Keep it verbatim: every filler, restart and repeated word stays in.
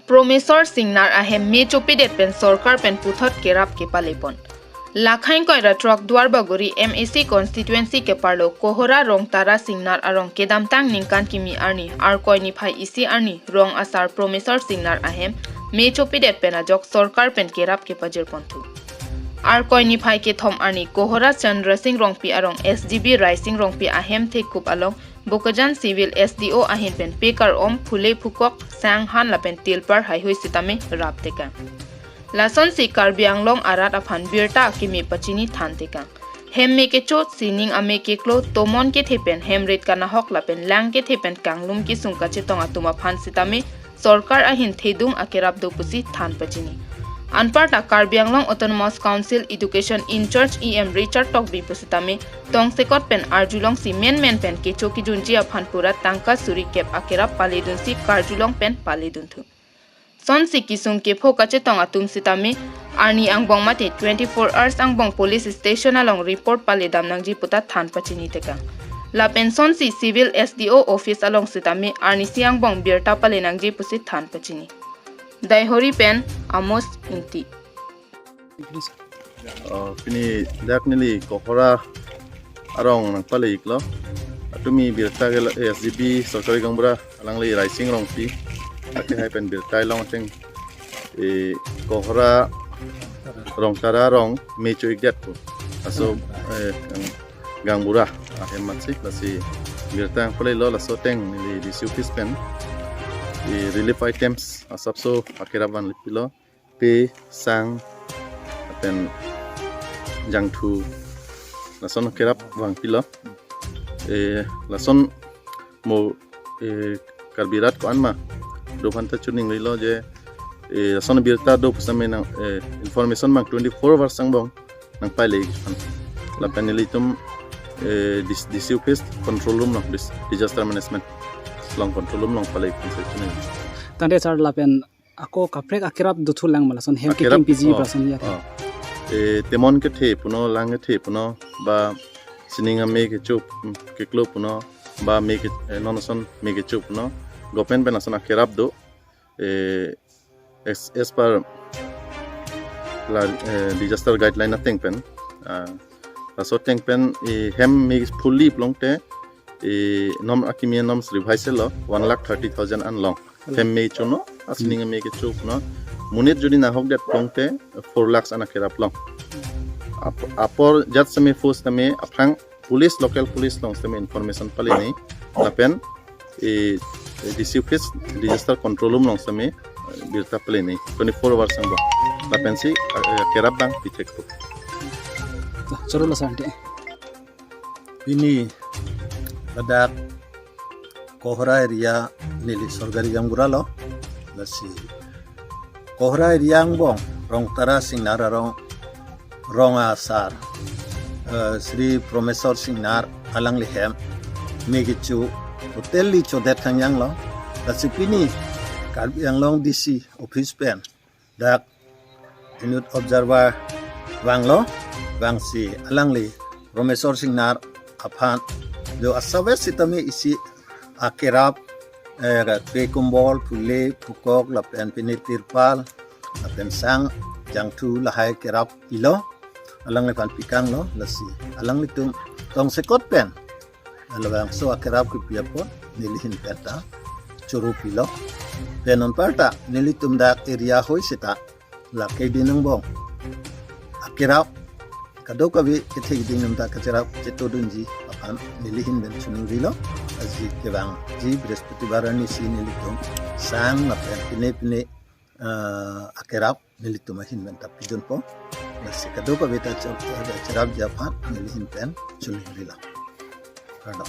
Promesor Singnar ahem me chopidet pen sorkar pen puthot kerap kepalepon. Lakhang koira truck Duarbagori M A C constituency keparlo Kohora Rongtara Singnar arong kedamtang ningkan kimi arni Arkoi niphai isi arni rong asar Promesor Singnar ahem me chopidet pen ajok sorkar pen kerap kepajirponthu. Arkoi niphai kethom arni Kohora Chandra Singh Rongpi arong S G B Rai Singh Rongpi ahem thekup along Bokajan Civil S D O ahin pen pekar om phule phukok sang han lapen tilpar haihui sitame rap tekang. Lasonsi Karbi Anglong arat aphan birta akimi pachini than tekang. Hem me kecho, sining ame keklo, tomon kethe pen hem rit kanahok lapen lang kethe pen kanglum kesung kachetong atum aphan sitame sorkar ahin thedung akerap do pusi than pachini. Anparta Karbi Anglong Autonomous Council Education in-charge E M Richard Tokbi pusitame tongsekot pen arjulongsi menmen pen kecho kejunji aphan pura tangka suri kep akerap paledunsi karjulong pen paledunthu. Sonsi kesung kepho kachetong atum sitame arni angbong mate twenty-four hours angbong police station along report paledam nangji puta than pachini tekang. Lapen sonsi Civil S D O office along sitame arnisi angbong birta pale nangji pusi than pachini. Daihori pen Amos Ingti. Oh, pini dak neli Kohora arong nangpale iklo. Atumi birta ke la, eh, S G B sorkari gaonbura alangli Rai Singh Rongpi. Ake hai pen birta ilong ateng, eh, Kohora Rongtara arong me cho-ikdet pu. Laso, eh, gang, gaonbura ahem matsi, lasi birta nangpalelo. Laso ateng neli D C office pen, eh, relief items asapso akerap vanpilo. Pe, sang, lapen jangthu, lason kerap vangpilo. Eh, lason mo, eh, Karbi rat ko-an ma do aphanta choningrilo je, eh, lason birta do pusitame nang, eh, information abang twenty-four hours angbong nangpale aphan. Lapen nelitum, eh, D C, D C office control room along, dis-, disaster management along control room along pale aphan si choning. Tangte sir, lapen ako kaprek akerap dothulang ma lason hem kekim piji ba lason ya. Oh. Eh, temon kethe puno, lang kethe puno, ba sining ame kecho, mm, keklo puno, ba me ke, eh, non ason me kecho puno. Government pen lason akerap do. Eh, as, as per la, eh, disaster guideline ateng pen, ah, laso ateng pen, eh, hem me phuli pulote, eh, nom akimi norms revise lo, one lakh thirty thousand an long. Hem me chono, asining me kecho puno. Monit jodi nahokdet pulote, four lakhs an akerap long. Ap-, apor jat sitame force tame aphrang police, local police along sitame information pale nangji. Lapen, eh, eh, D C office, disaster control room along sitame, eh, birta pale nangji. Twenty-four hours angbong. Lapensi, eh, kerap abang pithek po. Lah, choro la sante. Pini ladak Kohora area neli sorkari gaonbura lo. Lasi Kohora area angbong Rongtara Singnar arong rong asar, eh, Shri Promesor Singnar alangli hem me kecho totally chodet kangjang lo. Lasi pini Karbi Anglong D C office pen dak inut observer vanglo, vangsi alangli Promesor Singnar aphan do asapso sitame isi akerap, eh, pe kombol, phule, phukok, lapen pine tirpal, lapen sang, jangthu lahai kerap ilo, alangliphan pikanglo, lasi alanglitum tongsekot pen labangso akerap kepi apot neli ahin pen ta choro pilo. Pen anparta nelitum dak area hoi seta lake din angbong akerap kadokave kethe keding atum ta kacherap chetodunji aphan neli ahin pen choningrilo. Aji kevangji Brihaspatibar arnisi nelitum sang lapen pine pine, eh, akerap nelitum ahin pen ta pidunpo. Lasi kadokave ta cher-, cherapji aphan neli ahin pen choningrilo. Kardom.